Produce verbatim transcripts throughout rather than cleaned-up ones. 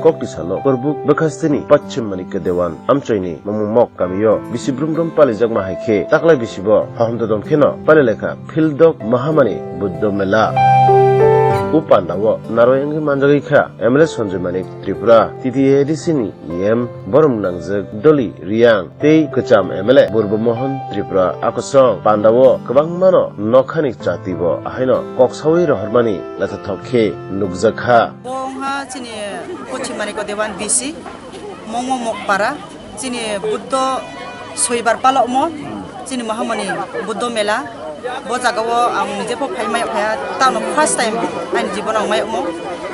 Kokti salo Korbuk bwkhasteni Pachim Manikya Dewan amchoini Mongmok kamio bisi brum brum palijakma hai khe taklai bisibo hohom dodon kheno palilekha Phildok Mahamani Buddho Mela. O pandao narwk wngwi manjagwi kha M L A Sanjay Manik Tripura, T T A A D C ni E M, borom nangjak Doli Riang tei kwcham M L A Burbo Mohon Tripura. Akosong pandao kwbangmano nokhani chatibo ahaino kok sawi rohormani naithothok khe nukjakha. Bo wngkha chini Pochim Manikya Dewan B C, Mongmo Mokpara, chini Buddho soibar palokmo, chini Mahamani Buddho Mela. Bo jagao ang nije pho phai mayok phaiya, tamo first time ani jibono ang mayokmo.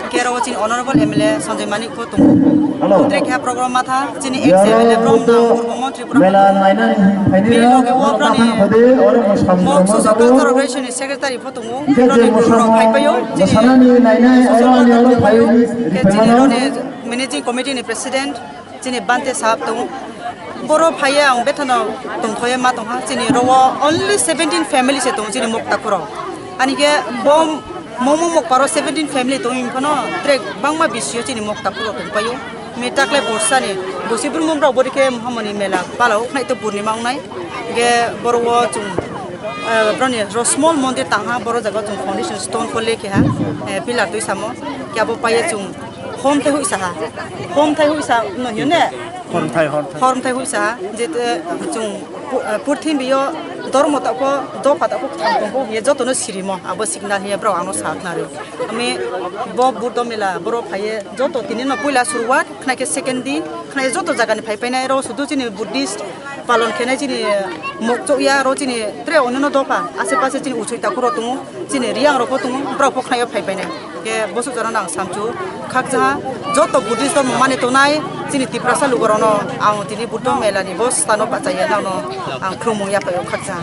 Khe oro chini Honorable M L A Sanjay Manik pho tongo. Hello. Tre khe program matha, chini ex M L A Bromna Purbo Montri Pura. Mela nainani phaini. Bini loge o borok broni tamo phode, oro mo samung Mok tamo Social tamo. Culture Organization ni Secretary pho tongo. Ike je broni mo guru rok samung phai paio, chini mosanani nainai, social oro ani worker oro phai paio. Ike chini riphaimano. Roni Managing Committee ni President. Chini Bante Sahab tongo. Boro phaiya ang bethano tongthoye ma tongha. Chini rogo only seventeen family se tongo chini Moktakhuro. Ani khe bo Mongmo Mokparo seventeen family tongwi phano tre bangma bisio chini Moktakhuro tongpaio. Mi taklai borsani bosi brumum rok bori khe Mahamani mela palao khnai to purnima wngnai. Ge boro o chung, eh, broni ro small mondir tangha boro jaga chung foundation stone ko lekhe ha, eh, pillar twi samo. Khe abo paye chung Hom thai huisa ha. Hom thai huisa no hiyo ne? Hormthai, hormthai. Hormthai huisa ha. Je te chung pu-, eh, purthimbi yo dormo ta ko, dopha ta ko, thang tong ko, ye joto no sirimo. Abo signal hiya bro ano sa khna re. Ami bo Buddho mela, boro phaiye joto tini no puila suruwat, khna khe second din, khna ye joto jaga ni phai painai ro sudu chini Buddhist palon khenai chini mokchok ya ro chini tre onno dopha, ase pase chini usui takhuro tongo, chini riyang rok bo tongo, borok bo khnaio phai painai. Khe bosok jora nang samchu khakjaha, joto Buddhist dormo mani tonai, chini Tiprasa lugo rokno ang tini Buddho mela ni bo stano bachaya nangno ang khlumung yapaio khakjaha.